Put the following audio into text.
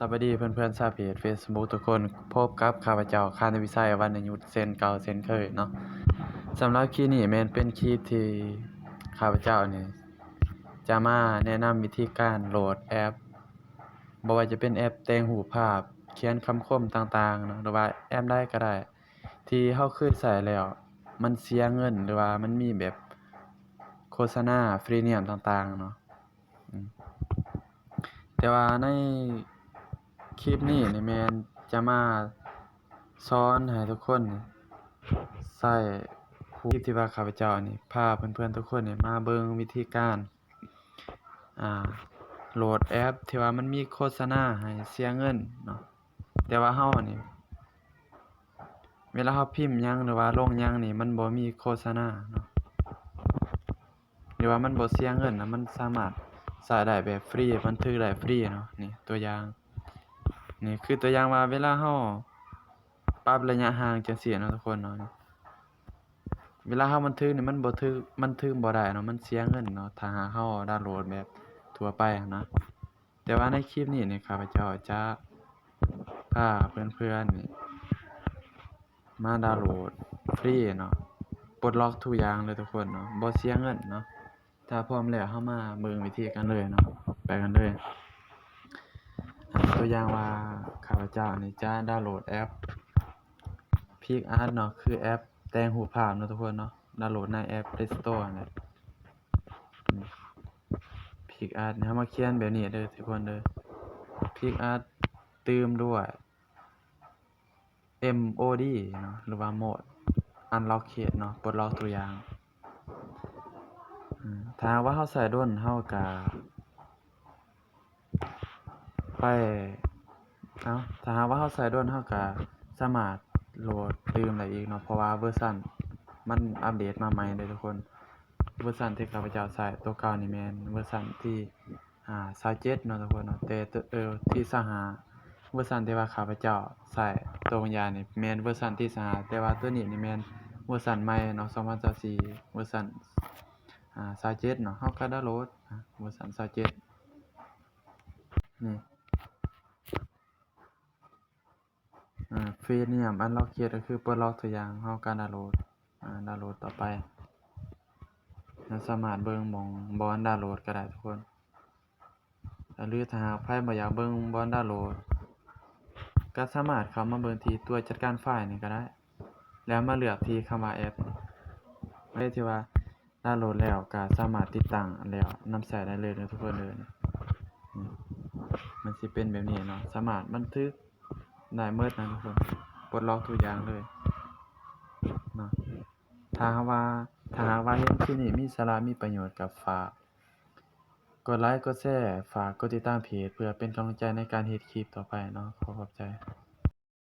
ສະບາຍດີເພື່ອນໆຊາວເພຈ Facebook ທຸກຄົນ, ພົບກັບຂ້າພະເຈົ້າ ຄານທະວິໄຊ ວັນນະຍຸດ ເຊັ່ນເກົ່າເຊັ່ນເຄີຍເນາະ. ສຳລັບຄລິບນີ້ແມ່ນເປັນຄລິບທີ່ຂ້າພະເຈົ້ານີ້ຈະມາແນະນຳວິທີການໂຫຼດແອັບ, ບໍ່ວ່າຈະເປັນແອັບແຕ່ງຮູບພາບ, ຂຽນຄຳຄົມຕ່າງໆເນາະ ຫຼືວ່າແອັບໃດກໍໄດ້ ທີ່ເຮົາເຄີຍໃຊ້ແລ້ວ ມັນເສຍເງິນ ຫຼືວ່າມັນມີແບບໂຄສະນາພຣີມຽມຕ່າງໆເນາະ. ອືມ ແຕ່ວ່າໃນຄລິບນີ້ນີ້ແມ່ນຈະມາສອນໃຫ້ທຸກຄົນໃຊ້ ຄລິບທີ່ວ່າຂ້າພະເຈົ້ານີ້ພາເພື່ອນໆທຸກຄົນນີ້ມາເບິ່ງວິທີການ ອ່າ ໂຫຼດແອັບທີ່ວ່າມັນມີໂຄສະນາໃຫ້ເສຍເງິນເນາະ. ແຕ່ວ່າເຮົານີ້ ເວລາເຮົາພິມຫຍັງ ຫຼືວ່າລົງຫຍັງນີ້ ມັນບໍ່ມີໂຄສະນາເນາະ ຫຼືວ່າມັນບໍ່ເສຍເງິນນະ, ມັນສາມາດໃຊ້ໄດ້ແບບຟຣີ, ບັນທຶກໄດ້ຟຣີເນາະ. ນີ້ຕົວຢ່າງ, ນີ້ຄືຕົວຢ່າງວ່າເວລາເຮົາປັບໄລຍະຫ່າງຈັ່ງຊີ້ເນາະທຸກຄົນເນາະ, ນີ້ ເວລາເຮົາບັນທຶກນີ້ມັນບໍ່ຖືກ, ບັນທຶກບໍ່ໄດ້ເນາະ, ມັນເສຍເງິນເນາະ ຖ້າຫາກເຮົາດາວໂຫຼດແບບທົ່ວໄປຫັ້ນນະ. ແຕ່ວ່າໃນຄລິບນີ້ນີ້ ຂ້າພະເຈົ້າຈະພາເພື່ອນໆນີ້ມາດາວໂຫຼດຟຣີເນາະ, ປົດລັອກທຸກຢ່າງເລີຍທຸກຄົນເນາະ, ບໍ່ເສຍເງິນເນາະ. ຖ້າພ້ອມແລ້ວ ເຮົາມາເບິ່ງວິທີກັນເລີຍເນາະ, ໄປກັນເລີຍ. ອ່າ ຕົວຢ່າງວ່າ ຂ້າພະເຈົ້ານີ້ຈະດາວໂຫຼດແອັບ PicsArt ເນາະ, ຄືແອັບແຕ່ງຮູບພາບເນາະທຸກຄົນເນາະ, ດາວໂຫຼດໃນແອັບ Play Store ຫັ້ນແຫຼະ. ນີ້ PicsArt ນີ້ ເຮົາມາຂຽນແບບນີ້ເດີທຸກຄົນເດີ, PicsArt ຕື່ມດ້ວຍ MOD ເນາະ ຫຼືວ່າ Mode Unlocked ເນາະ, ປົດລັອກທຸກຢ່າງ. ອືມ ຖ້າຫາກວ່າເຮົາໃຊ້ດົນ ເຮົາກະໄປ ເອົ້າ ຖ້າຫາກວ່າເຮົາໃຊ້ດົນ ເຮົາກະສາມາດໂຫຼດຕື່ມໄດ້ອີກເນາະ, ເພາະວ່າເວີຊັນມັນອັບເດດມາໃໝ່ເດ້ທຸກຄົນ. ເວີຊັນທີ່ຂ້າພະເຈົ້າໃຊ້ໂຕເກົ່ານີ້ແມ່ນເວີຊັນທີ່ ອ່າ ຊາວເຈັດເນາະທຸກຄົນເນາະ, ແຕ່ໂຕ ເອີ ທີ່ຊາວຫ້າ ເວີຊັນທີ່ວ່າຂ້າພະເຈົ້າໃຊ້ໂຕບັນຍາຍນີ້ແມ່ນເວີຊັນທີ່ຊາວຫ້າ, ແຕ່ວ່າໂຕນີ້ນີ້ແມ່ນເວີຊັນໃໝ່ເນາະ ສອງພັນຊາວສີ່ ເວີຊັນ ອ່າ ຊາວເຈັດເນາະ. ເຮົາກໍດາວໂຫຼດ ອ່າ ເວີຊັນຊາວເຈັດ ນີ້ ອ່າ Premium Unlocked ກໍຄືປົດລັອກທຸກຢ່າງ, ເຮົາກໍດາວໂຫຼດ ອ່າ ດາວໂຫຼດຕໍ່ໄປ. ເຮົາສາມາດເບິ່ງໝ່ອງບ່ອນດາວໂຫຼດກໍໄດ້ທຸກຄົນ, ຫຼືຖ້າຫາກໃຜບໍ່ຢາກເບິ່ງບ່ອນດາວໂຫຼດ ກໍສາມາດເຂົ້າມາເບິ່ງທີ່ຕົວຈັດການໄຟລ໌ນີ້ກໍໄດ້ ແລ້ວມາເລືອກທີ່ຄຳວ່າແອັບ ແອັບທີ່ວ່າ ດາວໂຫຼດແລ້ວກໍສາມາດຕິດຕັ້ງແລ້ວນຳໃຊ້ໄດ້ເລີຍເດີທຸກຄົນເດີ. ນີ້ ມັນຊິເປັນແບບນີ້ເນາະ, ສາມາດບັນທຶກໄດ້ໝົດນະທຸກຄົນ, ປົດລັອກທຸກຢ່າງເລີຍເນາະ. ຖ້າຫາກວ່າ ຖ້າຫາກວ່າເຫັນຄລິບນີ້ມີສາລະ ມີປະໂຫຍດ ກໍຝາກກົດໄລ ກົດແຊ ຝາກກົດຕິດຕາມເພຈ ເພື່ອເປັນກຳລັງໃຈໃນການເຮັດຄລິບຕໍ່ໄປເນາະ. ຂໍຂອບໃຈ.